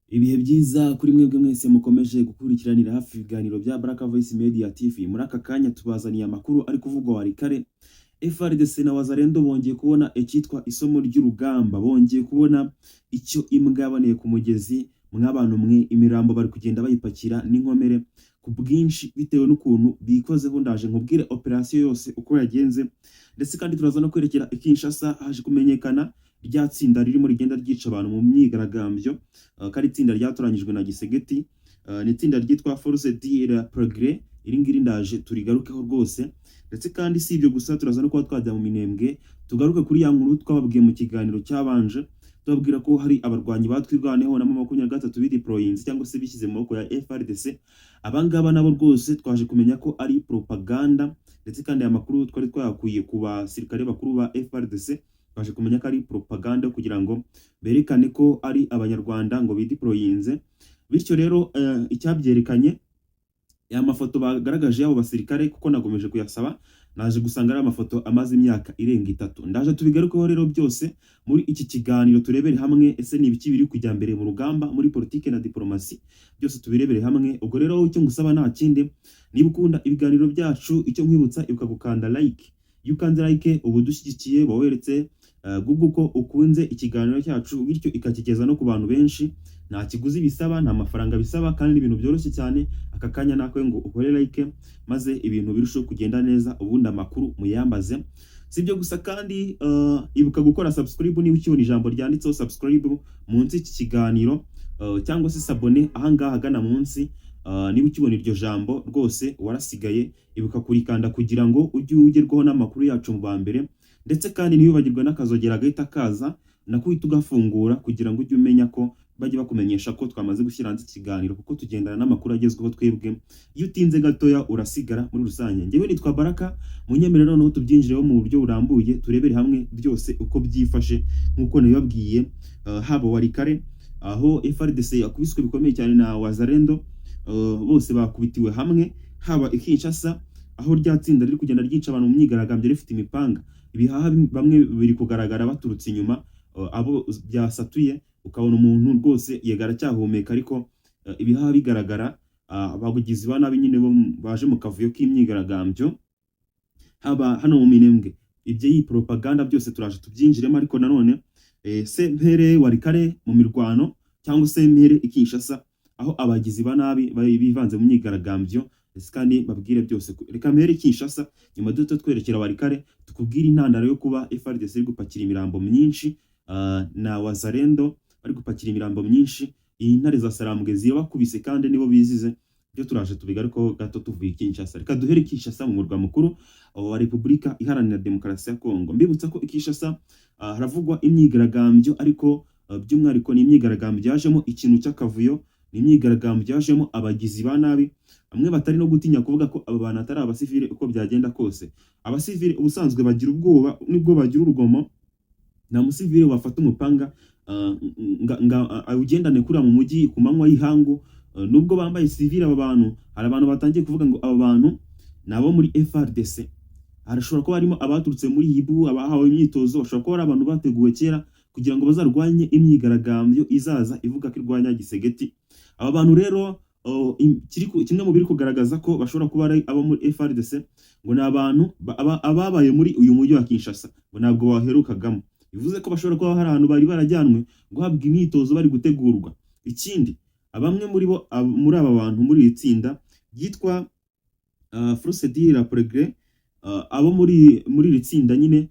Ibihe byiza kuri mwebwe mwese mukomeje gukurikiranira hafi ibiganiro bya Baraka Voice Media TV. Muri aka kanya tubazaniye amakuru ari kuvugwa Walikale. FARDC na Wazalendo bongeye kubona icyitwa isomo ry'urugamba, bongeye kubona icyo imbwa yaboneye ku mugezi. Mw'abantu mwe, imirambo bari kugenda bayipakira n'inkomere ku bwinshi bitewe n'ukuntu bikozeho. Ndaje nkubwire operasiyo yose uko yagenze, ndetse kandi turaza no kwerekera i Kinshasa. Haje kumenyekana rya tsinda ririmo rigenda ryica abantu mu myigaragambyo, ko ari itsinda ryatoranyijwe na Tshisekedi. Ni itsinda ryitwa Force du la Progrès. Iri ngiri ndaje turigarukeho rwose. Ndetse kandi si ibyo gusa, turaza no kuba twajya mu Minembwe, tugaruke kuri ya nkuru twababwiye mu kiganiro cyabanje, tubabwira ko hari abarwanyi batwirwaneho na 23 bideployinze cyangwa se bishyize mu maboko ya FARDC. Abangaba nabo rwose twaje kumenya ko ari propaganda, ndetse kandi aya makuru twari twayakuye ku basirikare bakuru ba FARDC. Twaje kumenya ko ari propaganda kugira ngo berekane ko ari Abanyarwanda ngo bideployinze. Bityo rero icyabyerekanye, aya mafoto bagaragaje y'abo basirikare, kuko nagomeje kuyasaba, naje gusanga ari amafoto amaze imyaka irenga 3. Ndaje tubigarukeho rero byose muri iki kiganiro, turebere hamwe ese ni ibiki biri kujya mbere mu rugamba, muri politike na diplomasi, byose tubirebere hamwe. Ubwo rero icyo ngusaba nta kindi, niba ukunda ibiganiro byacu, icyo nkwibutsa, ibuka gukanda like. Iyo ukanze like uba udushyigikiye, uba weretse Google ko ukunze ikiganiro cyacu, bityo ikakigeza no ku bantu benshi. Nta kiguzi bisaba, nta mafaranga bisaba, kandi ni ibintu byoroshye cyane. Aka kanya nakwe ngo ukore like, maze ibintu birusheho kugenda neza, ubundi amakuru muyambaze. Si ibyo gusa kandi, ibuka gukora subscribe niba ukibona ijambo ryanditseho subscribe munsi y'iki kiganiro, cyangwa se s'abonner ahangaha agana munsi. Niba ukibona iryo jambo rwose warasigaye, ibuka kurikanda kugira ngo ujye ugerwaho n'amakuru yacu mu ba mbere. Ndetse kandi ntiwibagirwe n'akazogera gahita kaza, nako uhita ugafungura kugira ngo ujye umenya ko bajye bakumenyesha ko twamaze gushyira hanze ikiganiro, kuko tugendana n'amakuru agezweho twebwe. Iyo utinze gatoya urasigara. Muri rusange, njyewe nitwa Baraka. Munyemerere noneho tubyinjireho mu buryo burambuye, turebere hamwe byose uko byifashe. Nk'uko nabibabwiye, haba Walikale aho FARDC yakubiswe bikomeye cyane na Wazalendo, bose bakubitiwe hamwe, haba i Kinshasa aho rya tsinda riri kugenda ryica abantu mu myigaragambyo rifite imipanga, ibihaha bamwe biri kugaragara baturutse inyuma, abo byasatuye ukabona umuntu rwose yega aracyahumeka ariko ibihaha bigaragara, abagizi ba nabi nyine bo baje mu kavuyo k'imyigaragambyo, haba hano mu Minembwe, ibyo iyi propaganda byose turaje tubyinjiremo. Ariko nanone se mpere Walikale mu mirwano cyangwa se mpere i Kinshasa aho abagizi ba nabi bari bivanze mu myigaragambyo? Ese kandi babwire byose, reka mpere i Kinshasa, nyuma duhita twerekera Walikale, tukubwire intandaro yo kuba FARDC iri gupakira imirambo myinshi, na Wazalendo bari gupakira imirambo myinshi. Iyi ntare za Sarambwe zirabakubise kandi nibo bizize. Byo turaje tubigarukaho gato tuvuye i Kinshasa. Reka duhere i Kinshasa mu murwa mukuru wa Repubulika Iharanira Demokarasi ya Kongo. Mbibutsa ko i Kinshasa haravugwa imyigaragambyo, ariko by'umwihariko ni imyigaragambyo yajemo ikintu cy'akavuyo, ni imyigaragambyo yajemo abagizi ba nabi bamwe batari no gutinya kuvuga ko aba bantu atari abasivile. Uko byagenda kose, abasivile ubusanzwe bagira ubwoba nibwo bagira urugomo. Nta musivile wafata umupanga awugendane kuriya mu mujyi ku manywa y'ihangu, nubwo bambaye sivile. Aba bantu, hari abantu batangiye kuvuga ngo aba bantu ni abo muri FARDC. Harashobora kuba harimo abaturutse muri Hibu, abahawe imyitozo, bashobora kuba ari abantu bateguwe kera kugira ngo bazarwanye imyigaragambyo izaza ivuga ko irwanya Tshisekedi. Aba bantu rero, kimwe mu biri kugaragaza ko bashobora kuba ari abo muri FARDC, ngo ni abantu ababaye muri uyu mujyi wa Kinshasa ngo ntabwo baherukagamo. Bivuze ko bashobora kuba hari ahantu bari barajyanwe guhabwa imyitozo, bari gutegurwa. Ikindi, bamwe muri bo, muri aba bantu, muri iri tsinda ryitwa Force de la Progrès, abo muri iri tsinda nyine,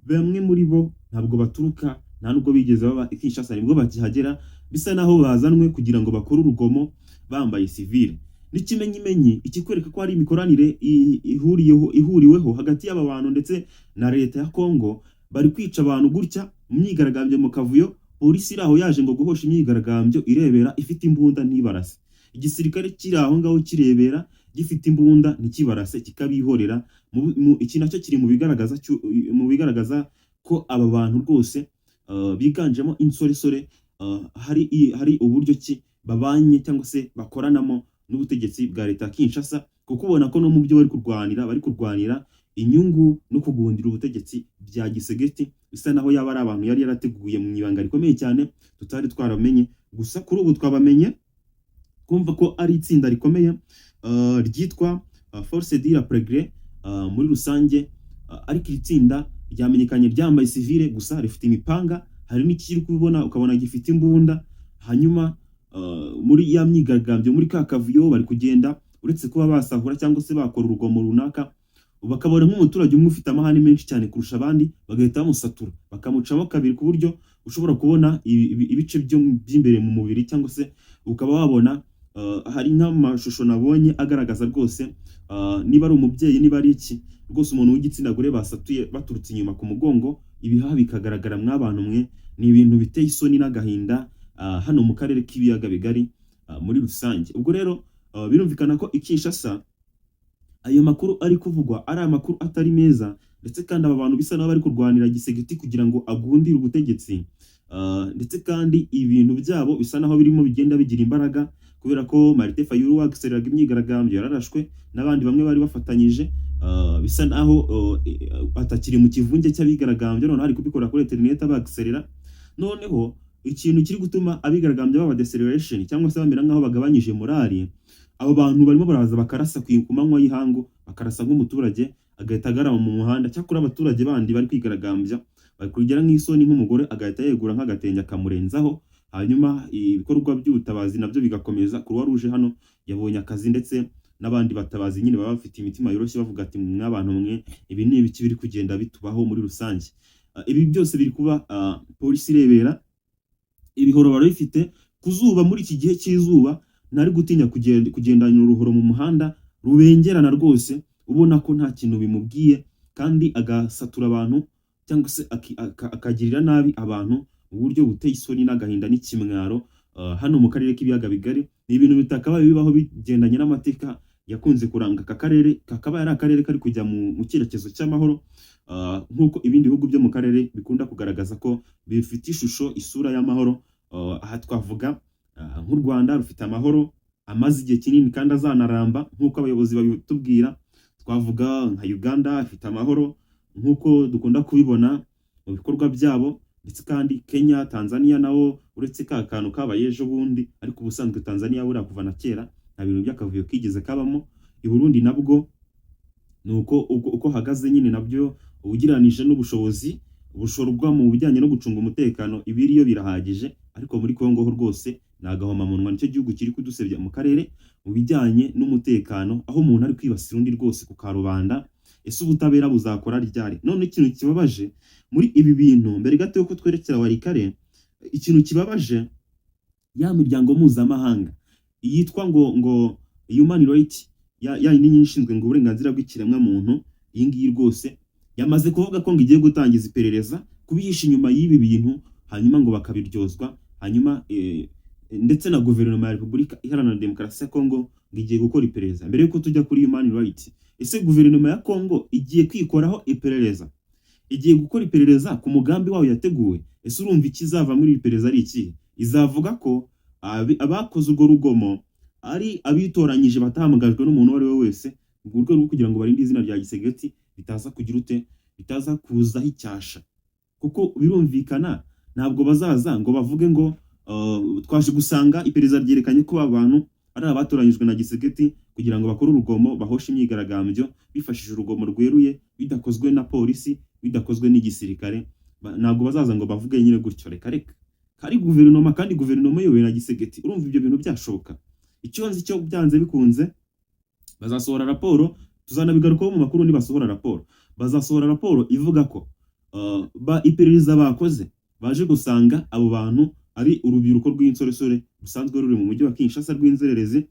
bamwe muri bo ntabwo baturuka, nta nubwo bigeze baba i Kinshasa, nibwo bakihagera, bisa naho bazanwe kugira ngo bakore urugomo bambaye civile. N'ikimenyimenyi, ikikwereka ko hari imikoranire ihuriweho hagati y'aba bantu ndetse na leta ya Kongo, bari kwica abantu gutya mu myigaragambyo mu kavuyo, polisi iri aho yaje ngo guhosha imyigaragambyo irebera ifite imbunda ntibarase, igisirikare kiri aho ngaho kirebera gifite imbunda ntikibarase, kikabihorera. Iki nacyo kiri mu bigaragaza ko aba bantu rwose biganjemo insoresore, hari uburyo ki babanye cyangwa se bakoranamo n'ubutegetsi bwa leta ya Kinshasa, kuko ubona ko no mu byo bari kurwanira inyungu no kugundira ubutegetsi bya Tshisekedi, bisa naho yaba ari abantu yari yarateguye mu ibanga rikomeye cyane tutari twaramenye. Gusa kuri ubu twabamenye, kumva ko ari itsinda rikomeye ryitwa Force de la Progrès muri rusange, ariko iri tsinda ryamenyekanye ryambaye civile gusa, rifite imipanga, hari n'ikiri kubibona ukabona gifite imbunda. Hanyuma muri ya myigaragambyo, muri ka kavuyo bari kugenda, uretse kuba basahura cyangwa se bakora urugomo runaka, bakabona nk'umuturage umwe ufite amahane menshi cyane kurusha abandi, bagahita bamusatura, bakamucamo kabiri, ku buryo ushobora kubona ibice by'imbere mu mubiri, cyangwa se ukaba wabona hari nk'amashusho nabonye agaragaza rwose niba ari umubyeyi, niba ari iki, rwose umuntu w'igitsina gore basatuye baturutse inyuma ku mugongo, ibihaha bikagaragara. Mw'abantu mwe, ni ibintu biteye isoni n'agahinda hano mu karere k'Ibiyaga Bigari muri rusange. Ubwo rero birumvikana ko i Kinshasa ayo makuru ari kuvugwa ari amakuru atari meza, ndetse kandi aba bantu bisa n'aho bari kurwanira Tshisekedi kugira ngo agundire ubutegetsi, ndetse kandi ibintu byabo bisa naho birimo bigenda bigira imbaraga, kubera ko Martin Fayulu wagisereraga imyigaragambyo yararashwe n'abandi bamwe bari bafatanyije, bisa naho atakiri mu kivunge cy'abigaragambya, noneho ari kubikora kuri internet abagiserera. Noneho ikintu kiri gutuma abigaragambya baba deceleration cyangwa se bamera nk'aho bagabanyije morale, abo bantu barimo baraza bakarasa ku manywa y'ihangu, bakarasa nk'umuturage agahita agarama mu muhanda. Cyakora abaturage bandi bari kwigaragambya bari kugira nk'isoni, nk'umugore agahita yegura nk'agatenge akamurenzaho, hanyuma ibikorwa by'ubutabazi nabyo bigakomeza. Croix Rouge hano yabonye akazi, ndetse n'abandi batabazi nyine baba bafite imitima yoroshye, bavuga ati: "Mw'abantu mwe, ibi ni ibiki biri kugenda bitubaho muri rusange?" Ibi byose biri kuba polisi irebera. Ibihoro barabifite ku zuba, muri iki gihe cy'izuba ntari gutinya kugendana uruhoro mu muhanda rubengerana rwose, ubona ko nta kintu bimubwiye, kandi agasatura abantu cyangwa se akagirira nabi abantu mu buryo buteye isoni n'agahinda n'ikimwaro. Hano mu karere k'Ibiyaga Bigari ni ibintu bitakabaye bibaho, bigendanye n'amateka yakunze kuranga aka karere, kakaba ari akarere kari kujya mu cyerekezo cy'amahoro, nk'uko ibindi bihugu byo mu karere bikunda kugaragaza ko bifite ishusho, isura y'amahoro. Aha twavuga nk'u Rwanda rufite amahoro amaze igihe kinini kandi azanaramba nk'uko abayobozi babitubwira. Twavuga nka Uganda ifite amahoro nk'uko dukunda kubibona mu bikorwa byabo, ndetse kandi Kenya, Tanzania nawo, uretse ka kantu kabaye ejo bundi, ariko ubusanzwe Tanzania buriya kuva na kera nta bintu by'akavuyo kigeze kabamo. I Burundi nabwo ni uko hagaze nyine, nabyo ugereranije n'ubushobozi bushorwa mu bijyanye no gucunga umutekano, ibiriyo birahagije. Ariko muri Congo ho rwose ni agahomamunwa, nicyo gihugu kiri kudusebya mu karere mu bijyanye n'umutekano, aho umuntu ari kwibasira undi rwose ku karubanda. Ese ubutabera buzakora ryari? None ikintu kibabaje muri ibi bintu, mbere gato yuko twerekera Walikale, ikintu kibabaje, ya miryango mpuzamahanga yitwa ngo human right, ya yindi nyine ishinzwe ngo uburenganzira bw'ikiremwamuntu, iyi ngiyi rwose yamaze kuvuga ko ngo igiye gutangiza iperereza kubihisha inyuma y'ibi bintu, hanyuma ngo bakabiryozwa. Hanyuma ndetse na guverinoma ya Repubulika Iharanira Demokarasi ya Kongo ngo igiye gukora iperereza. Mbere yuko tujya kuri human right, ese guverinoma ya Kongo igiye kwikoraho iperereza, igiye gukora iperereza ku mugambi wayo yateguwe? Ese urumva ikizava muri iri perereza ari ikihe? Izavuga ko abakoze urwo rugomo ari abitoranyije, batahamagajwe n'umuntu uwo ari we wese, mu rwego rwo kugira ngo barinde izina rya Tshisekedi bitaza kugira ute, bitaza kuzaho icyasha. Kuko birumvikana, ntabwo bazaza ngo bavuge ngo twaje gusanga iperereza ryerekanye ko aba bantu ari abatoranyijwe na Tshisekedi kugira ngo bakore urugomo, bahoshe imyigaragambyo bifashishije urugomo rweruye, bidakozwe na polisi, bidakozwe n'igisirikare. Ntabwo bazaza ngo bavuge nyine gutyo, reka reka. Kari guverinoma, kandi guverinoma iyobowe na Tshisekedi, urumva ibyo bintu byashoboka? Icyo nzi cyo, byanze bikunze bazasohora raporo, tuzanabigarukaho mu makuru. Nibasohora raporo, bazasohora raporo ivuga ko iperereza bakoze baje gusanga abo bantu ari urubyiruko rw'insoresore rusanzwe ruri mu mujyi wa Kinshasa rw'inzererezi,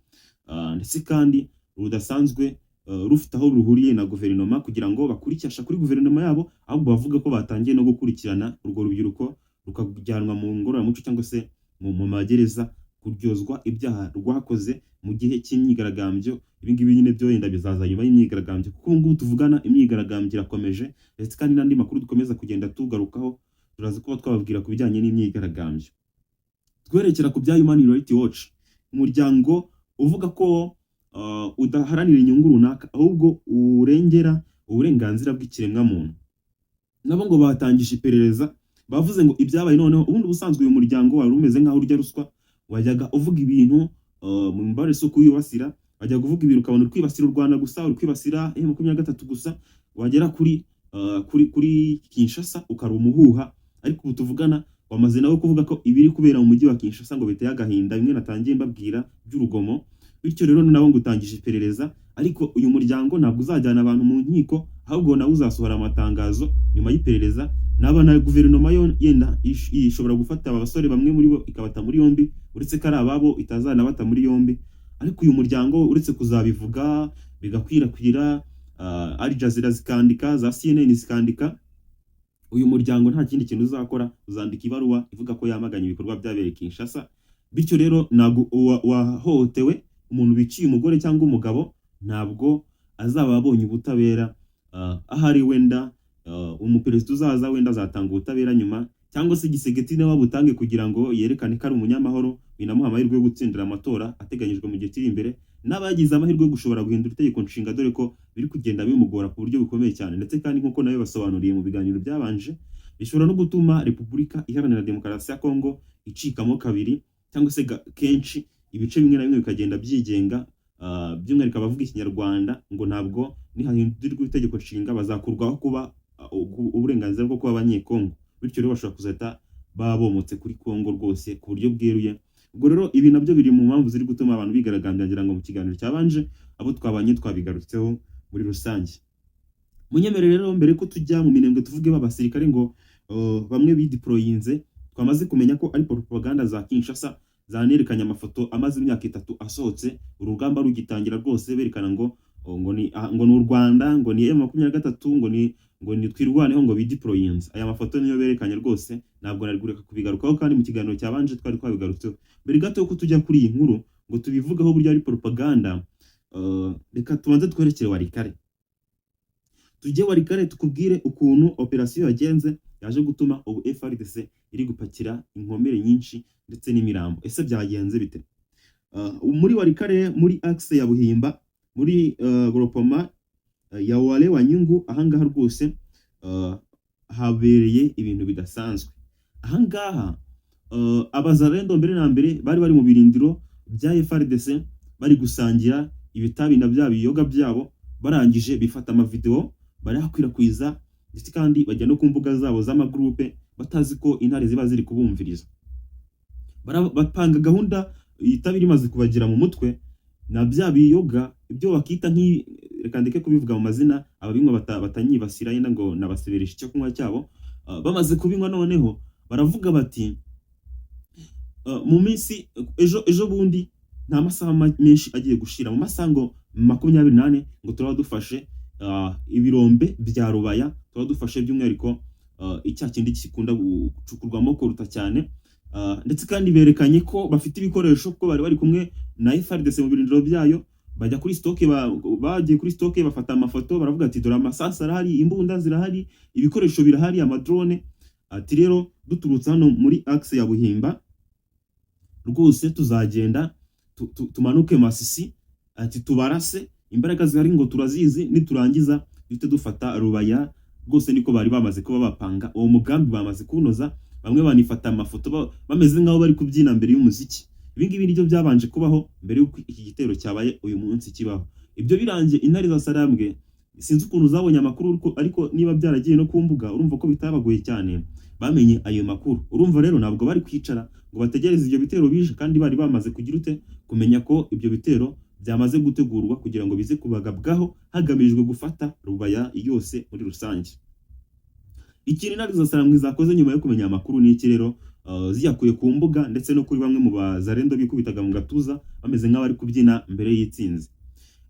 ndetse kandi rudasanzwe rufite aho ruhuriye na guverinoma, kugira ngo bakurikiasha kuri guverinoma yabo, ahubwo bavuga ko batangiye no gukurikirana urwo rubyiruko, rukajyanwa mu ngororamuco cyangwa se mu magereza kuryozwa ibyaha rwakoze mu gihe cy'imyigaragambyo. Ibi ngibi nyine byo wenda bizaza nyuma y'imyigaragambyo, kuko ubu ngubu tuvugana imyigaragambyo irakomeje, ndetse kandi n'andi makuru dukomeza kugenda tugarukaho, turaza kuba twababwira ku bijyanye n'imyigaragambyo. Twerekera ku bya Human Rights Watch, umuryango uvuga ko udaharanira inyungu runaka, ahubwo urengera uburenganzira bw'ikiremwamuntu. Nabo ngo batangije iperereza, bavuze ngo ibyabaye noneho. Ubundi ubusanzwe uyu muryango wari umeze nk'aho urya ruswa. Wajyaga uvuga ibintu, mu mbare si ukuyibasira, wajyaga uvuga ibintu ukabona uri kwibasira u Rwanda gusa, uri kwibasira M23 gusa, wagera kuri Kinshasa ukari umuhuha. Ariko ubu tuvugana wamaze nawe kuvuga ko ibiri kubera mu mujyi wa Kinshasa ngo biteye agahinda, bimwe natangiye mbabwira by'urugomo. Bityo rero nawe ngo utangije iperereza, ariko uyu muryango ntabwo uzajyana abantu mu nkiko, ahubwo nawe uzasohora amatangazo nyuma y'iperereza. Naba na guverinoma yo yenda ishobora gufata aba basore, bamwe muri bo ikabata muri yombi, uretse ko ari ababo itazanabata muri yombi. Ariko uyu muryango uretse kuzabivuga bigakwirakwira, Al Jazeera zikandika, za CNN zikandika, uyu muryango nta kindi kintu uzakora, uzandika ibaruwa ivuga ko yamaganye ibikorwa byabereye Kinshasa. Bityo rero ntabwo wahohotewe, umuntu biciye umugore cyangwa umugabo, ntabwo azaba abonye ubutabera. Ahari wenda umuperezida uzaza wenda azatanga ubutabera nyuma, cyangwa se Tshisekedi nawe abutange kugira ngo yerekane ko ari umunyamahoro, binamuha amahirwe yo gutsindira amatora ateganyijwe mu gihe kiri imbere, n'abagize amahirwe yo gushobora guhindura itegeko nshinga, dore ko biri kugenda bimugora ku buryo bukomeye cyane. Ndetse kandi nk'uko nawe basobanuriye mu biganiro byabanje, bishobora no gutuma Repubulika Iharanira Demokarasi ya Kongo icikamo kabiri cyangwa se kenshi, ibice bimwe na bimwe bikagenda byigenga, by'umwihariko abavuga Ikinyarwanda ngo ntabwo nihahindurirwa itegeko nshinga bazakurwaho kuba uburenganzira bwo kuba Abanyekongo. Bityo rero bashobora kuzahita baba bomotse kuri Kongo rwose ku buryo bweruye. Ubwo rero ibi nabyo biri mu mpamvu ziri gutuma abantu bigaragambya. Ngira ngo mu kiganiro cyabanje abo twabanye twabigarutseho muri rusange. Munyemerere rero mbere ko tujya mu Minembwe tuvuge b'abasirikare ngo bamwe bideployinze, twamaze kumenya ko ari propaganda za Kinshasa zanerekanye amafoto amaze imyaka 3 asohotse, urugamba rugitangira rwose, berekana ngo ngo ni u Rwanda, ngo ni M23, ngo ni Twirwaneho, ngo bideployinze. Aya mafoto niyo berekanye rwose, ntabwo nari kureka kubigarukaho, kandi mu kiganiro cyabanje twari twabigarutseho. Mbere gato yuko tujya kuri iyi nkuru ngo tubivugeho buryo ari propaganda, reka tubanze twerekere Walikale, tujye Walikale tukubwire ukuntu operasiyo yagenze yaje gutuma ubu FARDC iri gupakira inkomere nyinshi ndetse n'imirambo. Ese byagenze bite? Muri Walikale, muri axe ya Buhimba, muri groupement ya Wale wa Nyungu, ahangaha rwose habereye ibintu bidasanzwe. Ahangaha abazalendo mbere na mbere bari bari mu birindiro bya FARDC, bari gusangira ibitabi na bya biyoga byabo, barangije bifata amavideo barayakwirakwiza, ndetse kandi bajya no ku mbuga zabo z'amagroupe batazi ko intare ziba ziri kubumviriza. Bapanga gahunda, itabi rimaze kubagera mu mutwe na bya biyoga, ibyo bakita nk'i, reka ndeke kubivuga mu mazina, ababinywa batanyibasira yenda ngo nabaseberesha icyo kunywa cyabo. Bamaze kubinywa noneho baravuga bati mu minsi ejo ejo bundi, nta masaha menshi agiye gushira, mu masaha ngo 24 ngo turaba dufashe ibirombe bya Rubaya, turaba dufashe by'umwihariko icya kindi gikunda gucukurwamo coltan cyane. Ndetse kandi berekanye ko bafite ibikoresho, kuko bari bari kumwe na FARDC mu birindiro byayo, bajya kuri stock, bagiye kuri stock bafata amafoto, baravuga ati: "Dore amasasu arahari, imbunda zirahari, ibikoresho birahari, amadrone." Ati: "Rero duturutse hano muri axe ya Buhimba rwose tuzagenda tumanuke Masisi." Ati: "Tubarase, imbaraga zihari ngo turazizi, niturangiza duhite dufata Rubaya." Rwose niko bari bamaze kuba bapanga uwo mugambi, bamaze kuwunoza, bamwe banifata amafoto bameze nk'aho bari kubyina mbere y'umuziki. Ibi ngibi nibyo byabanje kubaho mbere y'uko iki gitero cyabaye uyu munsi kibaho. Ibyo birangiye, intare za Sarambwe sinzi ukuntu zabonye amakuru, ariko niba byaragiye no ku mbuga, urumva ko bitabagoye cyane, bamenye ayo makuru. Urumva rero ntabwo bari kwicara ngo bategereze ibyo bitero bije, kandi bari bamaze kugira ute, kumenya ko ibyo bitero byamaze gutegurwa kugira ngo bize kubagabwaho hagamijwe gufata Rubaya yose muri rusange. Ikintu intare za Sarambwe zakoze nyuma yo kumenya amakuru ni iki rero? Ziyakuye ku mbuga ndetse no kuri bamwe mu bazarendo bikubitaga mu gatuza bameze nk'abari kubyina mbere y'itsinzi,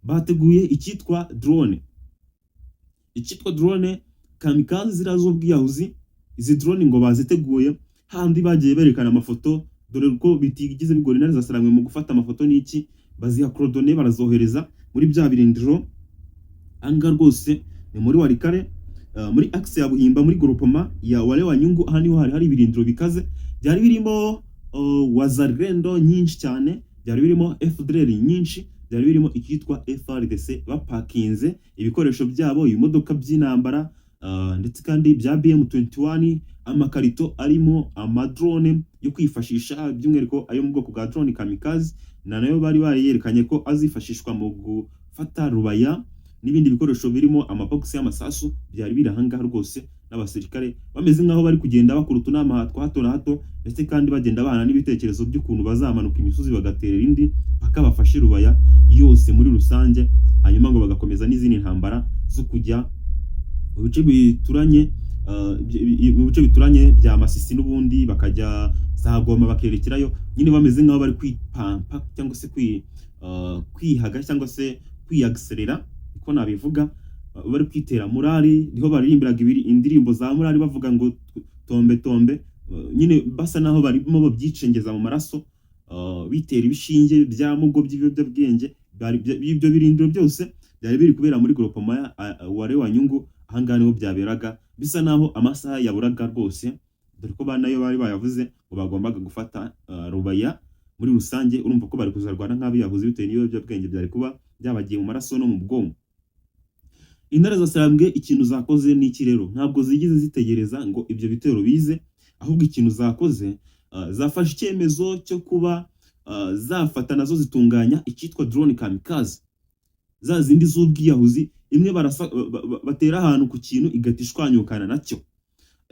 bateguye icyitwa drone, icyitwa drone kamikaze, ziriya z'ubwiyahuzi. Izi drone ngo baziteguye handi bagiye berekana amafoto, dore ko bitigeze bigora intare za Sarambwe mu gufata amafoto n'iki, baziha coordonnées, barazohereza muri bya birindiro. Ahangaha rwose ni muri Walikale, muri axe ya Buhimba, muri groupement ya Wale wa Nyungu. Aha niho hari hari ibirindiro bikaze, byari birimo wazalendo nyinshi cyane, byari birimo FDLR nyinshi, byari birimo icyitwa FARDC, bapakinze ibikoresho byabo, ibimodoka by'intambara, ndetse kandi bya BM21, amakarito arimo amadrone. yo kwifashisha, by'umwihariko ayo mu bwoko bwa drone kamikaze, na nayo bari bariyerekanye ko azifashishwa mu gufata Rubaya, n'ibindi bikoresho birimo amabogisi y'amasasu byari biri ahangaha rwose, n'abasirikare bameze nk'aho bari kugenda bakora utunama twa hato na hato, ndetse kandi bagenda bahana n'ibitekerezo by'ukuntu bazamanuka imisozi bagatera indi paka bafashe Rubaya yose muri rusange, hanyuma ngo bagakomeza n'izindi ntambara zo kujya mu bice bituranye mu bice bituranye bya Masisi, n'ubundi bakajya za Goma bakerekerayo nyine, bameze nk'aho bari kwipampa cyangwa se kwihaga cyangwa se kwiyagiserera, niko nabivuga. Bari kwitera morale, niho baririmbiraga indirimbo za morale bavuga ngo tombe tombe, nyine basa naho barimo babyicengeza mu maraso, bitera ibishinge bya mugo by'ibiyobyabwenge. Ibyo birindiro byose byari biri kubera muri groupement ya Ware wa Nyungu. Ahangaha niho byaberaga, bisa naho amasaha yaburaga rwose, dore ko nayo bari bayavuze ngo bagombaga gufata Rubaya muri rusange. Urumva ko bari kuzarwana nk'abiyahuzi bitewe n'ibiyobyabwenge byari kuba byabagiye mu maraso no mu bwonko. Intare za Sarambwe ikintu zakoze ni iki rero? Ntabwo zigeze zitegereza ngo ibyo bitero bize, ahubwo ikintu zakoze, zafashe icyemezo cyo kuba zafata nazo zitunganya icyitwa drone kamikaze, za zindi z'ubwiyahuzi, imwe barasa batera ahantu ku kintu igahita ishwanyukana nacyo.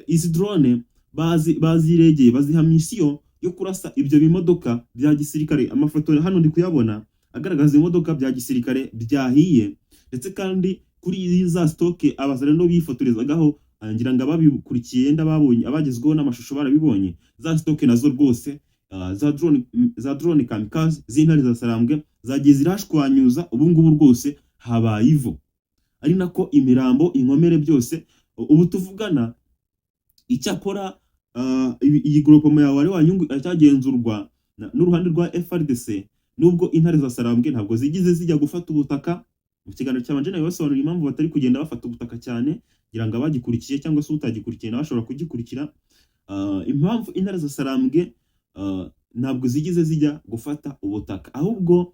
Izi drone baziregeye, baziha mission yo kurasa ibyo bimodoka bya gisirikare. Amafoto hano ndi kuyabona agaragaza imodoka bya gisirikare byahiye, ndetse kandi kuri za stock abazalendo bifotorezagaho, ngira ngo ababikurikiye yenda babonye, abagezweho n'amashusho barabibonye, za stock nazo rwose, za drone kamikaze z'intare za Sarambwe zagiye zirashwanyuza. Ubu ngubu rwose habaye ivu, ari nako imirambo, inkomere byose ubu tuvugana. Icyakora iyi groupement ya Ware Wanyungu iracyagenzurwa n'uruhande rwa FARDC, nubwo intare za Sarambwe ntabwo zigize zijya gufata ubutaka. Mu kiganiro cyabanje nawe basobanura impamvu batari kugenda bafata ubutaka cyane, kugira ngo abagikurikiye cyangwa se utagikurikiye nawe ashobora kugikurikira. Impamvu intare za Sarambwe ntabwo zigize zijya gufata ubutaka, ahubwo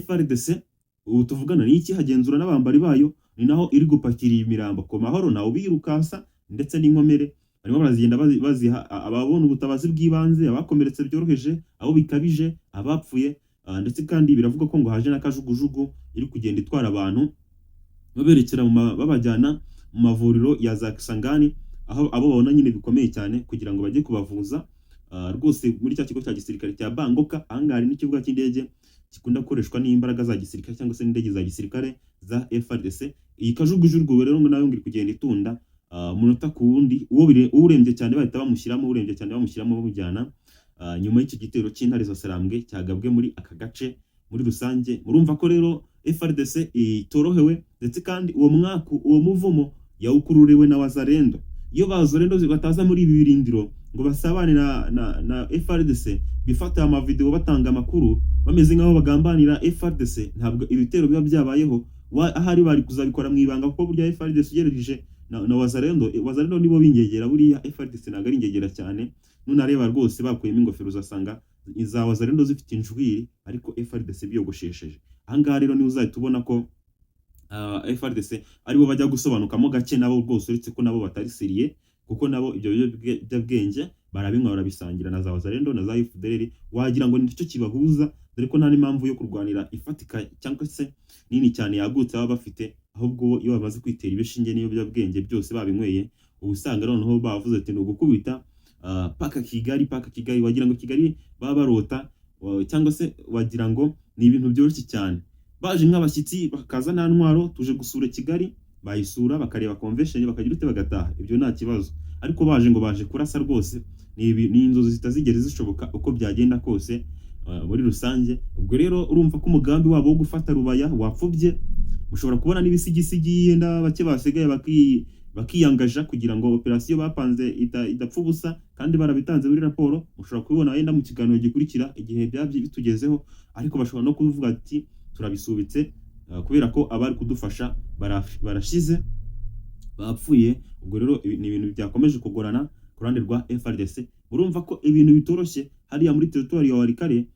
FARDC ubu tuvugana ni ikihagenzura n'abambari bayo, ni naho iri gupakira iyi mirambo ku mahoro, nawe ubirukansa, ndetse n'inkomere barimo barazigenda baziha ababona ubutabazi bw'ibanze, abakomeretse byoroheje, abo bikabije, abapfuye. Ndetse kandi biravugwa ko ngo haje n'akajugujugu iri kugenda itwara abantu baberekera babajyana mu mavuriro ya za Kisangani, aho abo babona nyine bikomeye cyane, kugira ngo bajye kubavuza rwose muri cya kigo cya gisirikare cya Bangoka. Ahangaha hari n'ikibuga cy'indege gikunda gukoreshwa n'imbaraga za gisirikare cyangwa se n'indege za gisirikare za FARDC. Iyi kajugujugu rero ngo nayo ngo iri kugenda itunda umunota ku wundi, uwo urembye cyane bahita bamushyiramo, urembye cyane bamushyiramo bamujyana, nyuma y'icyo gitero cy'intare za Sarambwe cyagabwe muri aka gace muri rusange. Murumva ko rero FARDC itorohewe, ndetse kandi uwo mwaku, uwo muvumo yawukururiwe na Wazalendo. Iyo Wazalendo bataza muri ibi birindiro ngo basabane na FARDC, bifata amavideo batanga amakuru bameze nk'aho bagambanira FARDC, ntabwo ibitero biba byabayeho. Ahari bari kuzabikora mu ibanga, kuko burya FARDC ugereranije na Wazalendo, Wazalendo nibo b'ingegera. Buriya FARDC ntabwo ari ingegera cyane. Nunareba rwose bakuyemo ingofero uzasanga iza Wazalendo zifite injwiri, ariko FARDC biyogoshesheje. Ahangaha rero niho uzahita ubona ko FARDC aribo bajya gusobanukamo gake nabo rwose, uretse ko nabo batari sérieux, kuko nabo ibyo biyobyabwenge barabinywa, barabisangira na za Wazalendo na za FDLR, wagira ngo nicyo kibahuza, dore ko nta n'impamvu yo kurwanira ifatika cyangwa se nini cyane yagutse baba bafite. Ahubwo iyo bamaze kwitera ibishinge n'ibiyobyabwenge byose babinyweye, uba usanga noneho bavuze ati ni ugukubita paka Kigali, paka Kigali. Wagira ngo Kigali baba barota, cyangwa se wagira ngo ni ibintu byoroshye cyane. Baje nk'abashyitsi, bakaza nta ntwaro, tuje gusura Kigali, bayisura bakareba convention, bakagira ute, bagataha, ibyo nta kibazo. Ariko baje ngo baje kurasa rwose, ni inzozi zitazigera zishoboka uko byagenda kose muri rusange. Ubwo rero urumva ko umugambi wabo wo gufata Rubaya wapfubye. Ushobora kubona n'ibisigisigi yenda bake basigaye bakiyangaja kugira ngo operasiyo bapanze idapfa ubusa, kandi barabitanze muri raporo. Mushobora kubibona wenda mu kiganiro gikurikira igihe byabye bitugezeho, ariko bashobora no kuvuga ati turabisubitse, kubera ko abari kudufasha barashize, bapfuye. Ubwo rero ni ibintu byakomeje kugorana ku ruhande rwa FARDC. Urumva ko ibintu bitoroshye hariya muri territoire ya Walikale.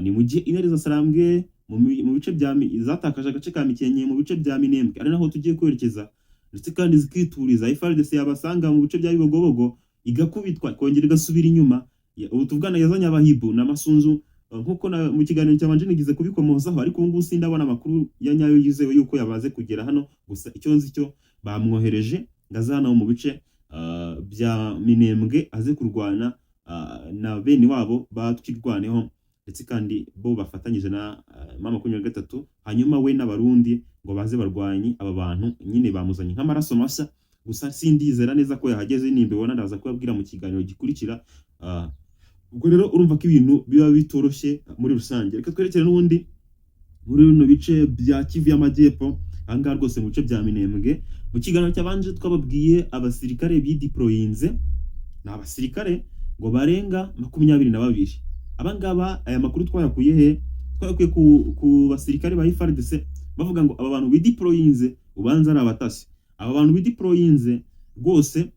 Ni mu gihe intare za Sarambwe mu bice bya zatakaje agace ka Mikenke mu bice bya Minembwe, ari naho tugiye kwerekeza, ndetse kandi zikituriza. FARDC yabasanga mu bice bya Bibogobogo igakubitwa, ikongera igasubira inyuma. Ubu tuvugana yazanye abahibu na Masunzu, nkuko mu kiganiro cyabanje nigize kubikomozaho, ariko ubu ngubu sindabona amakuru ya nyayo yizewe yuko yamaze kugera hano. Gusa icyo nzi cyo, bamwohereje ngo aze hano mu bice bya Minembwe, aze kurwana na bene wabo batwirwaneho, ndetse kandi bo bafatanyije na M23, hanyuma we n'Abarundi ngo baze barwanye aba bantu. Nyine bamuzanye nk'amaraso mashya. Gusa sindizera neza ko yahageze. Nimbibona ndaza kubabwira mu kiganiro gikurikira. Ubwo rero urumva ko ibintu biba bitoroshye muri rusange. Reka twerekere n'ubundi muri bino bice bya Kivu y'Amajyepfo, ahangaha rwose mu bice bya Minembwe. Mu kiganiro cyabanje twababwiye abasirikare bideployinze, ni abasirikare ngo barenga 22. Abangaba, aya makuru twayakuye he? Twayakuye ku basirikare ba FARDC, bavuga ngo aba bantu bideployinze ubanza ari abatasi. Aba bantu bideployinze rwose,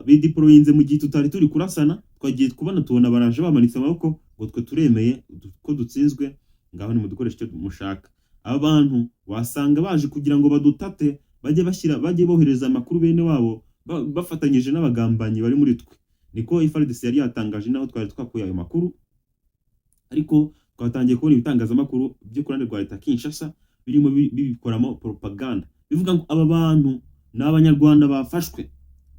bideployinze mu gihe tutari turi kurasana. Twagiye kubona tubona baraje bamanitse amaboko ngo twe turemeye ko dutsinzwe, ngaho nimudukoreshe icyo mushaka. Aba bantu wasanga baje kugira ngo badutate, bajye bashyira, bajye bohereza amakuru bene wabo bafatanyije n'abagambanyi bari muri twe. Niko FARDC yari yatangaje, naho twari twakuye ayo makuru. Ariko twatangiye kubona ibitangazamakuru byo ku ruhande rwa leta Kinshasa birimo bibikoramo propaganda, bivuga ngo aba bantu ni Abanyarwanda bafashwe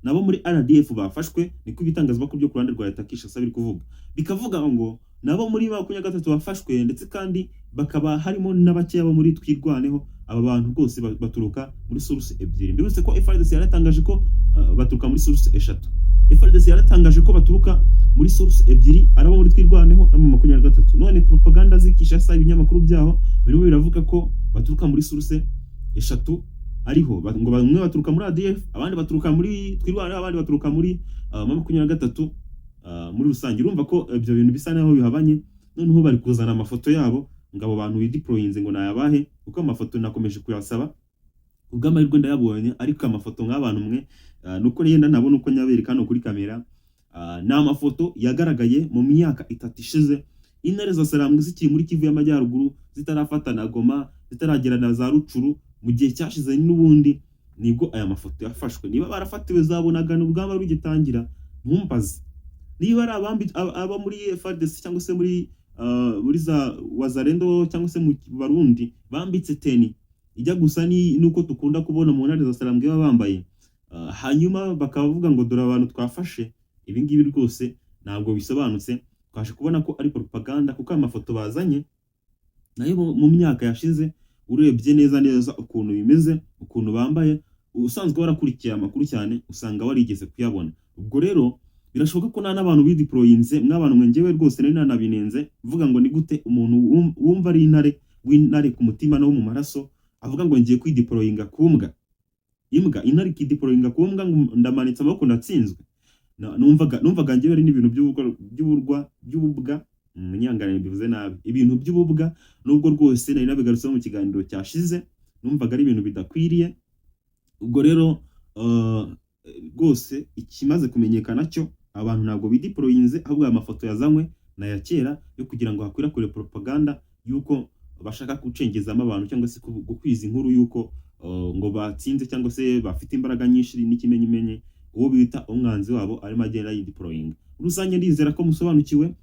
nabo muri RDF bafashwe. Niko ibitangazamakuru byo ku ruhande rwa leta Kinshasa biri kuvuga, bikavuga ngo nabo muri 23 bafashwe, ndetse kandi bakaba harimo n'abakeya bo muri Twirwaneho. Aba bantu rwose baturuka muri source ebyiri. Mbibutse ko FARDC yaratangaje ko baturuka muri source eshatu. FARDC yaratangaje ko baturuka muri source ebyiri, arabo muri Twirwaneho no mu 23. None propaganda z'i Kinshasa, ibinyamakuru byaho birimo biravuga ko baturuka muri source eshatu, ariho ngo bamwe baturuka muri ADF, abandi baturuka muri Twirwaneho, abandi baturuka muri 23. Muri rusange urumva ko ibyo bintu bisa naho bihabanye. Noneho bari kuzana amafoto yabo ngo abo bantu bideployinze ngo nayabahe, kuko amafoto nakomeje kuyasaba, ubw'amahirwe ndayabonye. Ariko amafoto nk'abantu mwe, nuko yenda nabona uko nyabereka hano kuri kamera, ni amafoto yagaragaye mu myaka 3 ishize, Intare za Sarambwe zikiri muri Kivu y'Amajyaruguru, zitarafata na Goma, zitaragera na za Rucuru. Mu gihe cyashize n'ubundi nibwo aya mafoto yafashwe. Niba barafatiwe zabonagana urugamba rugitangira, ntumbaze. Niba ari abambi aba muri FARDC cyangwa se muri za Wazalendo cyangwa se mu Barundi bambitse tenue ijya gusa ni nuko dukunda kubona mu Ntare za Sarambwe baba bambaye, hanyuma bakavuga ngo dore abantu twafashe, ibi ngibi rwose ntabwo bisobanutse. Twaje kubona ko ari propaganda, kuko amafoto bazanye nayo mu myaka yashize, urebye neza neza ukuntu bimeze, ukuntu bambaye, usanzwe warakurikiye amakuru cyane usanga warigeze kuyabona. Ubwo rero birashoboka ko nta n'abantu bideployinze. Mw'abantu mwe, njyewe rwose nari nanabinenze mvuga ngo ni gute umuntu wumva ari intare, w'intare ku mutima no mu maraso, avuga ngo ngiye kwideployinga ku mbwa? Imbwa, intare ikideployinga ku mbwa ngo ndamanitse amaboko ndatsinzwe? Numvaga njyewe ari n'ibintu by'ububwa, munyanganire mbivuze nabi, ibintu by'ububwa. Nubwo rwose nari nabigarutseho mu kiganiro cyashize, numvaga ari ibintu bidakwiriye. Ubwo rero rwose ikimaze kumenyekana cyo, abantu ntabwo bideployinze, ahubwo aya mafoto yazanywe na ya kera yo kugira ngo hakwirakwire propaganda y'uko bashaka gucengezamo abantu cyangwa se gukwiza inkuru y'uko ngo batsinze cyangwa se bafite imbaraga nyinshi, n'ikimenyimenyi uwo bita umwanzi wabo arimo agenda yideployinga. Muri rusange ndizera ko musobanukiwe.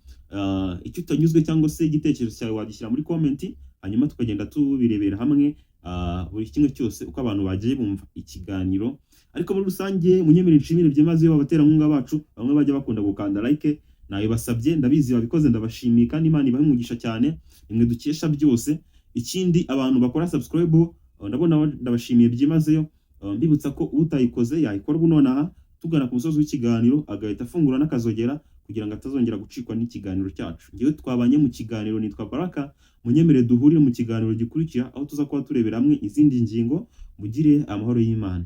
Icyo utanyuzwe cyangwa se igitekerezo cyawe wagishyira muri comment, hanyuma tukagenda tubirebera hamwe, buri kimwe cyose uko abantu bagiye bumva ikiganiro. Ariko muri rusange munyemerere nshimire byimazeyo abaterankunga bacu, bamwe bajya bakunda gukanda like. Nabibasabye, ndabizi babikoze, ndabashimiye kandi Imana ibahe umugisha cyane, nimwe dukesha byose. Ikindi, abantu bakora subscribe, ndabona ndabashimiye byimazeyo. Mbibutsa ko utayikoze yayikora ubu nonaha tugana ku musozi w'ikiganiro, agahita afungura n'akazogera kugira ngo atazongera gucikwa n'ikiganiro cyacu. Ngewe twabanye mu kiganiro nitwa Baraka. Munyemere duhurire mu kiganiro gikurikira, aho tuza kuba turebera hamwe izindi ngingo. Mugire amahoro y'Imana.